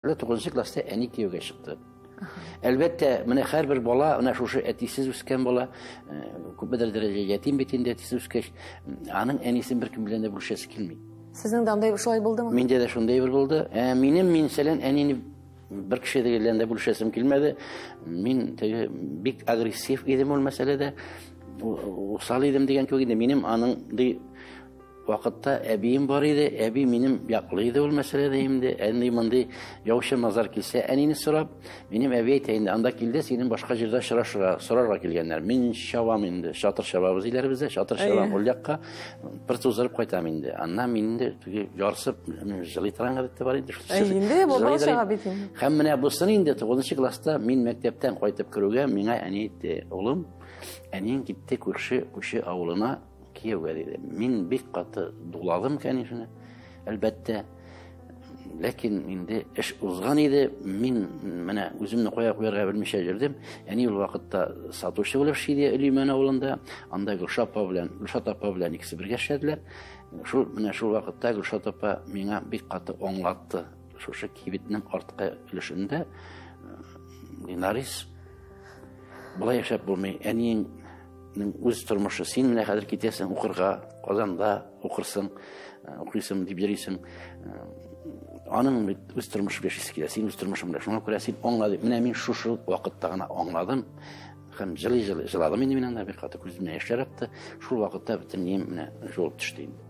9 класста әни кияүгә чыкты. Әлбәттә, менә һәрбер бала, менә шушы әтисез үскән бала, күпмедер дәрәҗә ятим бит инде әтисез үскәч, аның әнисен беркем белән дә бүлешәсе килми. Сезнең дә андай шулай булдымы? Миндә дә шундый бер булды. Минем мин сәлән әнине бер кеше белән дә бүлешәсем килмәде. Мин теге бик агрессив идем ул мәсьәләдә. Усал идем дигән кебек инде минем аның ди вакытта әбием бар иде, әби минем яклы иде ул мәсьәләдә инде. Әни мондый яучы мазар килсә, әнине сорап, минем әби әйтә инде, анда килде, синең башка җирдә очрашырга, сорарга килгәннәр. Мин чабам инде, чатыр чабабыз өйләребездә, чатыр чабам ул якка, бер туздырып кайтам инде. Аннан мин инде теге ярсып, җылый торган гадәттә бар инде. Инде бу бала бит инде. Һәм менә бусын инде 9 класста мин мәктәптән кайтып керүгә миңа әни әйтте, улым, әниең китте күрше Пучы авылына кияүгә диде. Мин бик каты дуладым, конечно, әлбәттә. Ләкин инде эш узган иде. Мин менә үземне кая куярга белмичә йөрдем. Әни ул вакытта сатучы булып эшли иде Өйләмән авылында. Анда Гөлшат апа белән, Гөлшат апа белән икесе бергә эшләделәр. Шул менә шул вакытта Гөлшат апа миңа бик каты аңлатты. Шушы кибетнең арткы өлешендә Динарис болай яшәп булмый. Әниең үз тормышы. Син менә хәзер китәсең укырга, Казанда укырсың, укыйсың дип йөрисең. Аның бит үз тормышы белән яшисе килә, син үз тормышың белән. Шуңа күрә син аңла дип. Менә мин шушы вакытта гына аңладым. Һәм җылый-җылый җыладым инде мин анда, бик каты күземнән яшьләр акты. Шул вакытта бөтен нием менә жуылып төште инде.